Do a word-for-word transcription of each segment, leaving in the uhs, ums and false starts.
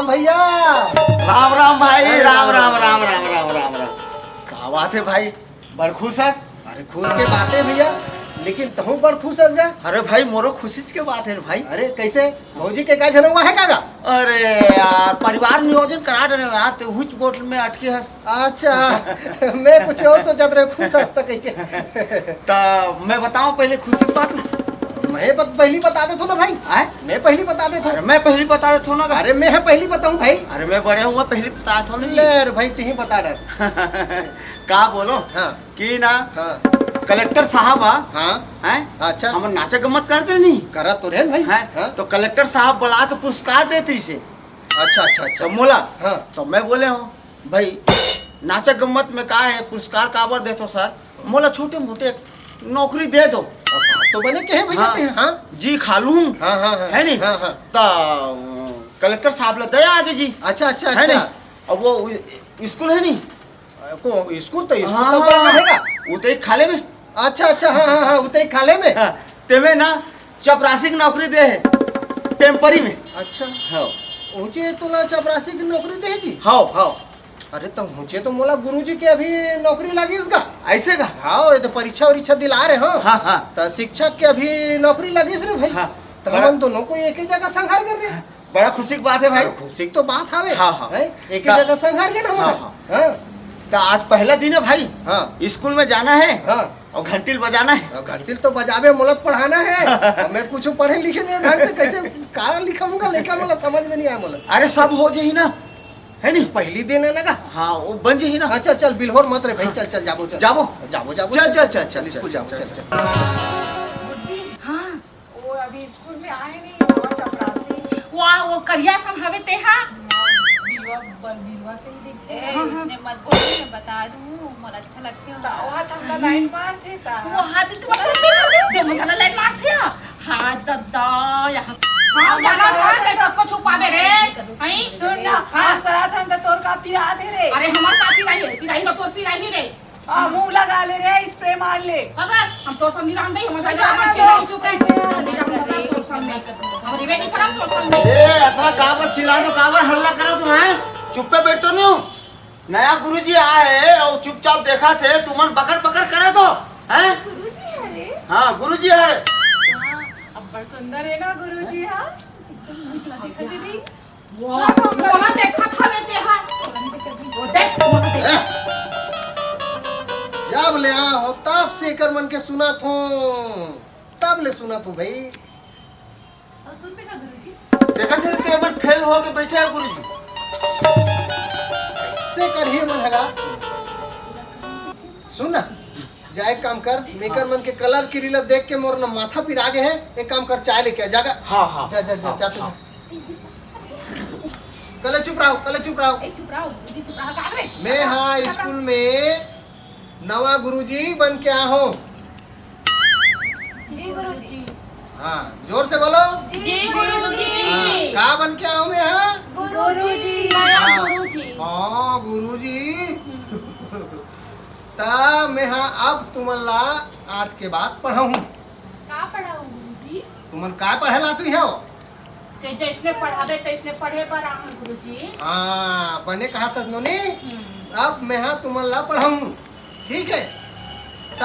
भैया। राम राम भाई, अरे राम राम राम राम राम राम राम राम राम। का बात है भाई, बड़ खुश हस? अरे खुश के बात है भैया, लेकिन तहूँ बड़ खुश हस गा। अरे भाई, मोरो खुशी के बात है रे भाई। अरे कैसे? भौजी के का झन हुआ है का गा? अरे यार, परिवार नियोजन करा डरे यार, ते हुच बोट में अटके हस। अच्छा, मैं कुछ और सोचत रहे, खुश हस त कहिके। त मैं बताऊं पहले खुशी के बात? मैं बत-, पहली बता देथो ना भाई। आय? मैं पहली बता देथो। अरे मैं पहली बता देथो ना। अरे मैं है पहली बताऊं भाई। अरे मैं बड़े हूँ, मैं पहली बता देथो ना जी। ले रे भाई, तिही बता डर। का बोलो हाँ। कि ना हाँ। कलेक्टर साहब हा, हाँ। हैं? अच्छा। हमर नाचा गम्मत करते नहीं? करत तो रहे भाई। हैं? हाँ। तो कलेक्टर साहब बुला के पुरस्कार देते इसे। अच्छा, अच्छा, अच्छा। तो मोला, हाँ। तो मैं बोले हूँ, भाई, नाचा गम्मत में का है, पुरस्कार काबर देथो सर? मोला छोटे मोटे नौकरी दे दो। अब बात तो बने कहे भैया हाँ। ते, हाँ। जी खा लूँ। हाँ, हाँ, हाँ। है नी? हाँ, हाँ। त, अ, कलेक्टर साहब ला दया आगे जी। अच्छा, अच्छा, है नी? अच्छा। अब वो उ-, स्कूल है नी? अ, को स्कूल तो, स्कूल हाँ, तो बड़ा रहेगा। वो तो एक खाले में। अच्छा, अच्छा, हाँ, हाँ, हाँ, वो तो एक खाले में। हाँ, तेमे ना चपरासी की नौकरी दे है, टेम्परी में। अच्छा। हाँ। ऊंचे तोला चपरासी की नौकरी दे है जी? हाँ, हाँ। अरे, तो ऊंचे तो मोला गुरुजी के अभी नौकरी लगिस गा। ऐसे का? हाँ, ये तो परीक्षा उरीक्षा दिला रहे हो। हाँ, हाँ। तो शिक्षक के अभी नौकरी लगिस रे भाई। हाँ। तो बड़ा हमन दोनों को एक ही जगह संघार कर रहे हैं। बड़ा खुशी की बात है भाई। अरे, खुशी की तो बात हवे। हाँ, हाँ। हैं? एक ही ता- जगह संघार के ना हाँ, हमारा। हाँ। हाँ। तो आज पहला दिन है भाई। हाँ। स्कूल में जाना है हाँ। और घंटिल बजाना है। और घंटिल तो बजाबे, मोला तो पढ़ाना है। और मैं कुछ पढ़े लिखे नहीं ढंग से, कैसे का लिखाऊंगा, लइका मोला समझ में नहीं आया मोला। अरे, सब हो जाही ना, है नी? पहली दिन है ना का? हाँ, वो बन जाही ना। हाँ, चल, चल, बिल्होर मत रे भाई, हाँ। चल, चल, जाबो, चल। जाबो? जाबो, जाबो, चल, चल, चल, चल, चल, चल, स्कूल चल, जाबो, चल, चल, चल। चल। गुड्डी, हाँ। वो अभी स्कूल में आए नहीं, नवा चपरासी। वाह, वो करिया सन हवे ते हा? बिलवा, बर-, बिलवा से ही दिखते ए, हैं। हाँ, हाँ। उसने मत बोल, मैं बता दूँ, मोला अच्छा लगते हो। ता, वो हाथ हमला लाइन मारथे ता। वो हाथ तो मत दे, दे, दे, दे, दे, लाइन मारथे हा। हाँ, दद्दा, यहाँ। हाँ, जाना था, ते सबको छुपावे रे। हैं? सुन ना, हाँ। हम करा था, तो तोर का पिरा दे रे। अरे, हमार का पिराही है? पिराही तो तोर पिराही रे। आ, मुंह लगा ले रे, स्प्रे मार ले। अबे, हम तो सब निराम दे, हम तो जाना जाना दे। चुप रह, चुप रह, हम निराम दे, तो सब नहीं। हम रिवे नहीं खराब, तो सब नहीं। ए, अतना काबर चिल्ला दो, काबर हल्ला करो तुम, हैं? चुप्पे बैठ तो नहीं हो। नया गुरुजी आए है और चुपचाप देखा थे, तुमन बकर बकर करे तो, हैं? गुरुजी हरे? हाँ, गुरुजी हरे। हाँ, अब्बड़ सुंदर है ना गुरुजी, हाँ? एकदम मस्त दिखत है रे। वाह, मोला देखत हवे ते हा। वो देख, मोला देख। ए, जब ले आ हो, तब से एकर मन के सुनत हो, तब ले सुनत हो भाई। और सुनबे का गुरुजी? तेकर से तो एमन फेल हो के बैठे है गुरुजी। कैसे करही मन हगा? सुन ना, जा एक काम कर, मेकर मन के कलर किरी ला देख के मोर न माथा पिरा गे है। एक काम कर, चाय लेके आ, जागा। हाँ, हाँ, जा, जा, जा, हाँ, जा, तो हाँ। जा। कले चुप रहो, कले चुप रहो। ए, चुप रहो, गुरुजी, चुप रहो, का रे? मैं हाँ स्कूल में नवा गुरुजी बन के आ हूँ। जी गुरुजी। हाँ, जोर से बोलो। जी गुरुजी। हाँ, का बन के आ हूँ मैं? हाँ, गुरुजी। नया हाँ। गुरुजी। हाँ, गुरुजी। त मैं हा अब तुमन ला आज के बाद पढ़ाहूँ। का पढ़ाहूँ गुरुजी? तुमन का पढ़े ला तू हो? ते जैसने पढ़ाबे तैसने पढ़े बर आए हन गुरुजी। हाँ, बने कहा था नोनी। हम्म। अब मैं हा तुमन ला पढ़ाहूँ, ठीक है? त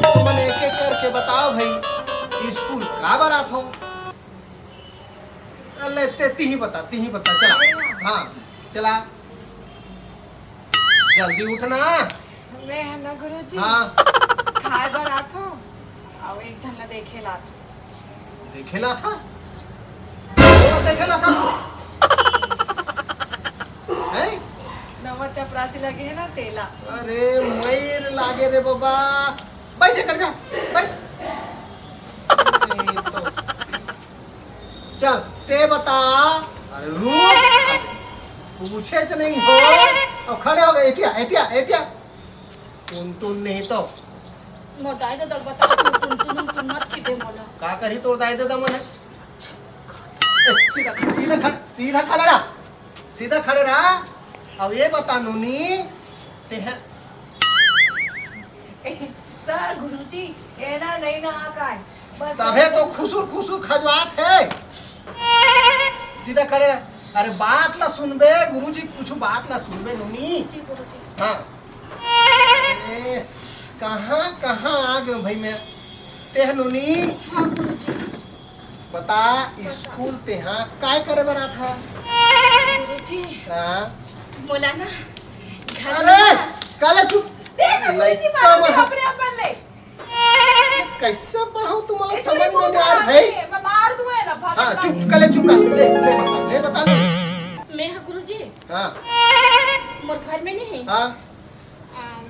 तुमन एक एक करके बताओ भाई, स्कूल का बर आथो? ले, ते, तिही बता, तिही बता, चला। हाँ, चला। जल्दी उठना। मैं है ना गुरुजी। हाँ। खाए बर आथो, अउ एक झन ला देखे ला आथो। देखे ला था? वो देखे ला था तू? हैं? नवा चपरासी लगे है ना, तेला। अरे, मइर लागे रे बाबा। बैठ, कर जा, बैठ। ए, तो चल, ते बता। अरे रुक, पूछे तो नहीं हो। अब खड़े हो गए, एतिया, एतिया, एतिया। टुन टुन नहीं तो। मोर दाई ददा बता, तू टुन टुन, टुन टुन मत की दे मोला। का करी तोर दाई ददा मन? ए, सीधा, सीधा खड़ा, सीधा खड़ा रहा, सीधा खड़े रहा। अब ये बता नूनी, ते है सर, गुरुजी, एना नहीं ना आकाय। बस तभे तो खुसुर खुसुर खजवात है। सीधा खड़े रह। अरे बात ला सुनबे गुरुजी, कुछ बात ला सुनबे नोनी। जी गुरुजी। हाँ। अरे कहाँ कहाँ आ गयो भाई मैं। तेह नोनी। हाँ गुरुजी। बता, स्कूल तेहा काय करे बर आथा? गुरुजी। हाँ। मोला ना घर अरे में ना काले चुप। दे ना गुरुजी, लइका मारो मन ह- अपने आप ले। मैं कैसे पढ़ाऊं तुम्हारा समझ में नहीं आ रहा भाई। मैं मार दूंगा ना, भाग हाँ, भाग। चुप, कले चुप रह। ले, ले बता, ले बता। मैं हाँ गुरुजी। हाँ। मोर घर में नहीं। हाँ। आम,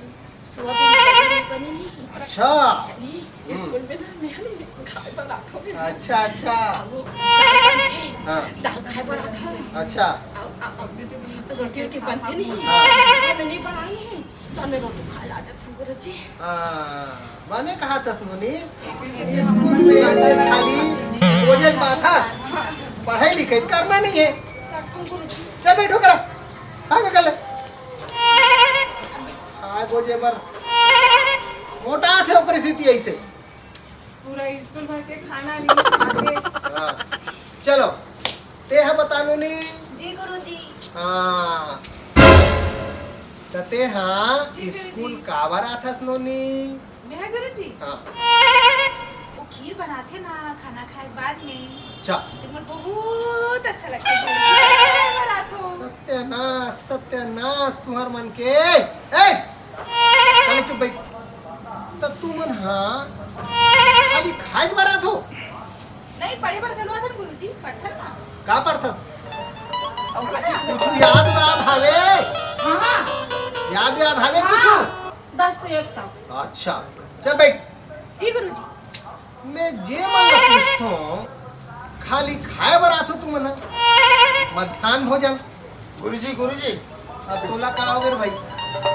सोयाबीन बने, बने नहीं। अच्छा। नहीं, हम्म। स्कूल में ना मैं नहीं खाए बर आथों मैं। अच्छा, अच्छा। अब वो दाल बनथे, हाँ। दाल खाए बर आथों। अच्छा। अब, अब, अब रोटी, रोटी बनथे नहीं। हाँ। घर में नहीं बनाए नहीं। त मैं रोटी खा ला जाथों गुरुजी। हाँ, माने कहा तस नोनी, स्कूल में आते खाली बोझे बात है, पढ़ाई लिखाई करना नहीं है। करथों गुरुजी। चल बैठो करा, आगे कर ले। आए बोझे पर मोटा थे ओकरे सीती ऐसे। पूरा स्कूल भर के खाना नहीं खाते। हाँ। चलो, ते ह बता नोनी। जी गुरुजी। हाँ। त ते ह जी गुरुजी। स्कूल काबर आथस नोनी? मैं गुरुजी? हाँ। वो खीर बनाथे ना खाना खाए के बाद में। अच्छा। तो मोर बहुत अच्छा लगता है गुरुजी। मैं बनाथों। सत्यानाश, सत्यानाश तुहर मन के। ए! चले चुप बैठ। त तुमन ह खाली खाए के बर आथो? नहीं, पढ़े बर घलो आथन गुरुजी, पढ़थन ना। का पढ़थस? अउ का? कुछ याद वाद हावे? हाँ। याद वाद हावे हाँ। कुछ? बस एक तक। अच्छा, चल बैठ। जी गुरुजी। मैं जे मन ला पूछथों, खाली खाए बर आथो तुमन ह? मध्यान्ह भोजन। गुरुजी, गुरुजी। अब तोला का हो गे रे भाई?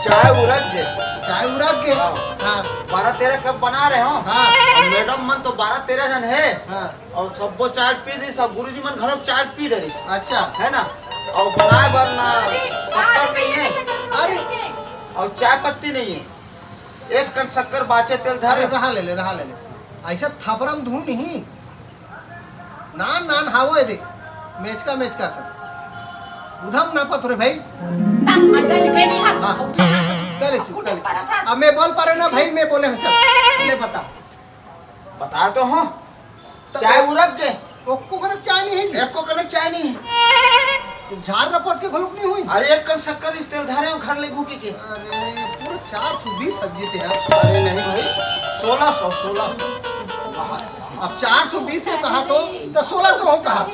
चाय उरक गे। चाय उरक गे? हाँ। हाँ। बारह तेरह कप बना रहे हो। हाँ। अब मैडम मन तो बारह तेरह जन है। हाँ। अउ सब्बो चाय पी रही, सब गुरुजी मन घलो चाय पी रही। अच्छा। है ना? अउ बनाए बर ना शक्कर नहीं है। अरे। अउ चाय पत्ती नहीं है। एक कन शक्कर बाचे तेल धर। अरे रहा ले ले, रहा ले ले। ऐसा थपरम धुन ही। नान नान हावो ए दे। मेचका मेचका सा। उधम ना पथरे भाई। ना, अंदर लिखे नहीं हाथ। हाँ। चले चुप, चले। अब मैं बोल पा रहे ना भाई, मैं बोले हूँ, चल। हमें बता। बता तो हूँ। तो चाय उरक के। ओक्को कनक चाय नहीं है जी। एको कनक चाय नहीं है। झार रपट के घलुक नहीं हुई। अरे एक कन शक्कर इस तेल धारे हो घर ले घूके के। अरे पूरा चार सौ बीस हज जीते हैं। अरे नहीं भाई, सोलह सौ, सोलह सौ। वाह, अब चार सौ बीस है कहा तो, तो सोलह सौ हो कहा।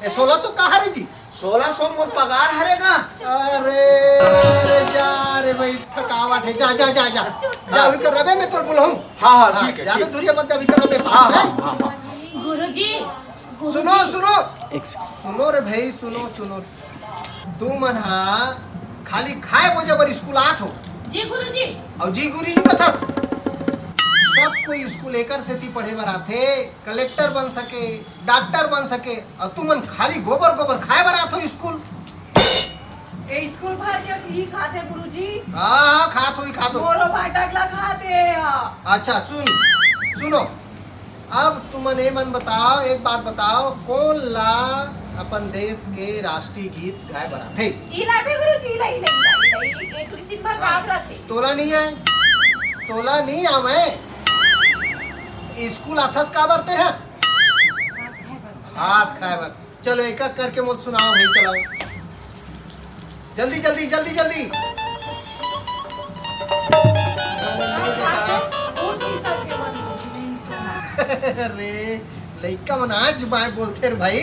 ये सोलह सौ कहा रे जी? सोलह सौ मोर पगार हरे का? अरे, अरे जा रे भाई, थकावट है, जा, जा, जा, जा। जा, हाँ। अभी कर रबे मैं तोर बुलाऊं। हाँ, हाँ, हाँ, ठीक है, ज्यादा ठीक। दूरिया मत जा, अभी कर रबे हाँ, पास हाँ, में। हाँ, हाँ। गुरुजी, गुरुजी। सुनो, सुनो। एक सेकंड। सुनो रे भाई, सुनो, सुनो। तू मन हा खाली खाए बोजे बर स्कूल आत हो। जी गुरुजी। अउ जी गुरुजी कथस। सब कोई स्कूल एकर सेती पढ़े बर आथे, कलेक्टर बन सके, डॉक्टर बन सके, अउ तुमन खाली गोबर गोबर खाए बर आथो स्कूल। ए स्कूल भर के ही खाथे गुरुजी। हाँ, हाँ, खात होई, खात होई। मोरो भाटक ला खाथे, हाँ। अच्छा, सुन, सुनो, अब तुमन ए मन बताओ, एक बात बताओ, कोन ला अपन देश के राष्ट्रीय गीत गाए बर आथे? ई लाथे गुरुजी, ई ला, ई ला, ई ला, ई ला, ई एक दिन भर हाँ। गात रहथे। तोला नहीं है, तोला नहीं आवे। स्कूल आथस काबर ते है? हाथ खाए बर। चलो, एक एक करके मोल सुनाओ भाई, चलाओ। जल्दी, जल्दी, जल्दी, जल्दी। अरे, लइका मन आज बाय बोलथे रे भाई।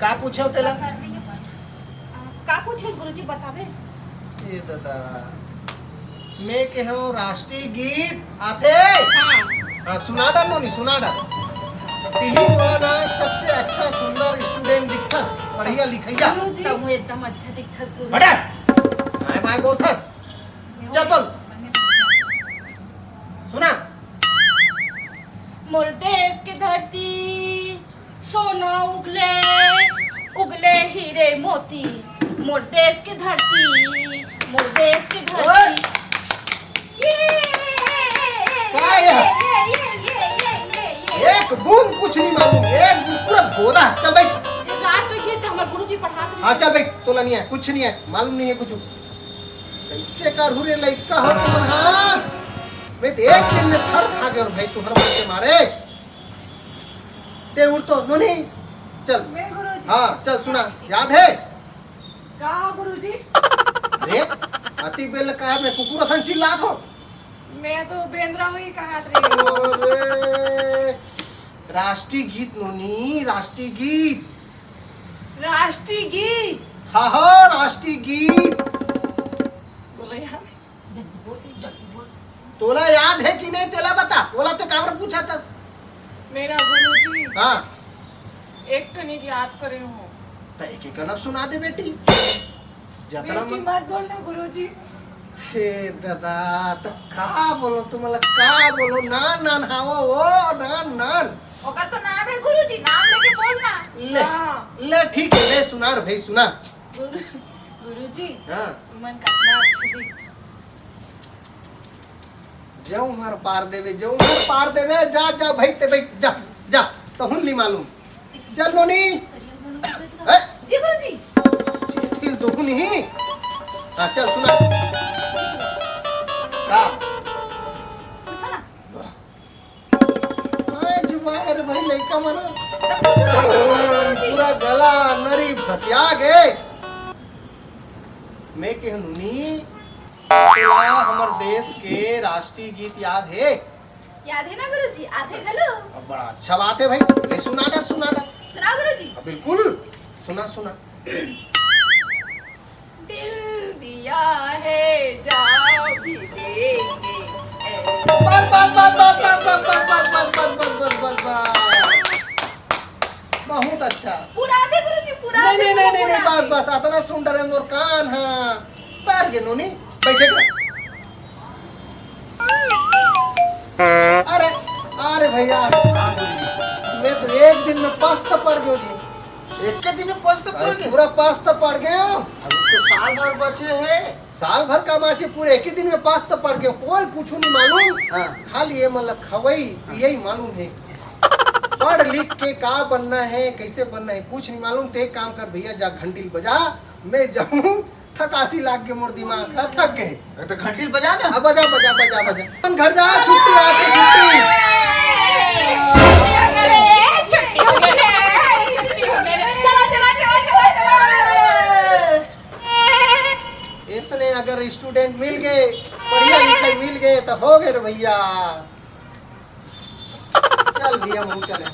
का पूछे हो तेला? का पूछे गुरुजी, बतावे? ए दादा, मैं कहे हूँ राष्ट्रीय गीत आथे। हाँ। हाँ, सुना डर नोनी, सुना डर। तिही मोला ना सबसे अच्छा सुंदर स्टूडेंट दिखथस, पढ़िया लिखैया। गुरुजी। तमु एकदम अच्छा दिखथस गुरुजी। बटा, माय माय बोलथस। चल बोल। सुना। मोर देश के धरती, सोना उगले, उगले हीरे मोती, मोर देश के धरती, मोर देश के ओए! धरती। ये, का ये? ये, ये, ये, ये, ये, ये, ये। एक बूंद कुछ नहीं मालूम, एक बूंद पूरा बोला। चल बैठ। ये राष्ट्रगीत हमर हाँ, चल भाई, तोला नहीं है, कुछ नहीं है, मालूम नहीं है कुछ। कैसे करहूँ रे लइका हो तुमन, हाँ? मैं तो एक दिन में थर खा गया भाई, तुम्हारा मन के मारे। ते उठ तो, नोनी, चल। मैं गुरुजी। हाँ, चल, सुना, याद है? का गुरुजी? अरे, अति बेल का मैं कुकुर असन चिल्लात हो। मैं तो बेंदरा हुई कहत रही हूँ। अरे, राष्ट्रीय गीत नोनी, राष्ट्रीय गीत। राष्ट्रीय गीत? हाँ, हाँ, राष्ट्रीय गीत। बोलो यार। जल्दी बोल, जल्दी बोल। तोला याद है कि नहीं, तेला बता। ओला ते काबर पूछा था? मेरा गुरुजी। हाँ। एक तो नहीं याद करे हूँ। तो एक एक गाना सुना दे बेटी। जतरा बेटी मन मत बोलना गुरुजी। हे दादा, तो का बोलो तुमला, का बोलो? नान नान हावा वो, नान नान। ओकर तो नाम है गुरुजी, नाम लेके बोलना। ले, हाँ। ले, ठीक है, ले सुना रे भाई, सुना। गुरु, गुरुजी, हाँ। तुमन कतना अच्छा दिख। जौहर पार देवे, जौहर पार देवे, जा, जा, बैठ ते बैठ, जा, जा, तहुन नहीं मालूम। चल नोनी। ए? जी गुरुजी। दिल दुखुन ही। हाँ, चल सुना। का? पूछो ना। आज बाहर भाई लइका मन पूरा गला नरी भसिया गे। मैं कहूँ नोनी, तेला हमर देश के राष्ट्रीय गीत याद है? याद है ना गुरुजी, आथे घलो। अब बड़ा अच्छा बात है भाई, ले सुना डर, सुना डर। सुनाओ गुरुजी। अब बिल्कुल, सुना, सुना। दिल दिया है जा भी देंगे। बस, बस, बस। बहुत अच्छा। पूरा दे गुरुजी, पूरा नहीं, दे, नहीं, नहीं, नहीं, नहीं, पूरा बस, दे। बस, अतना सुन डरे मोर कान, हाँ। तार के नोनी, बैठे कर। अरे, अरे भैया, मैं तो एक दिन में पस्त पड़ गयो जी। एक के दिन में पस्त पड़ अरे, गए? पूरा पस्त पड़ गयो। अभी तो साल भर बचे है। साल भर का बाचे, पूरे एक ही दिन में पस्त पड़ गयो। कोई कुछ नहीं मालूम। हाँ। खाली ये मतलब खवई, हाँ। यही मालूम है। पढ़ लिख के का बनना है, कैसे बनना है, कुछ नहीं मालूम। ते एक काम कर भैया, जा घंटी बजा, मैं जाऊँ। थकासी लाग के मोर दिमाग ह थक गए। अरे तो घंटी बजा ना। अब बजा, बजा, बजा, बजा। अपन घर जा, छुट्टी आके छुट्टी। ऐसने अगर स्टूडेंट मिल गए, पढ़िया लिखे मिल गए, तो हो गए रे भैया। चल भैया, हम चले।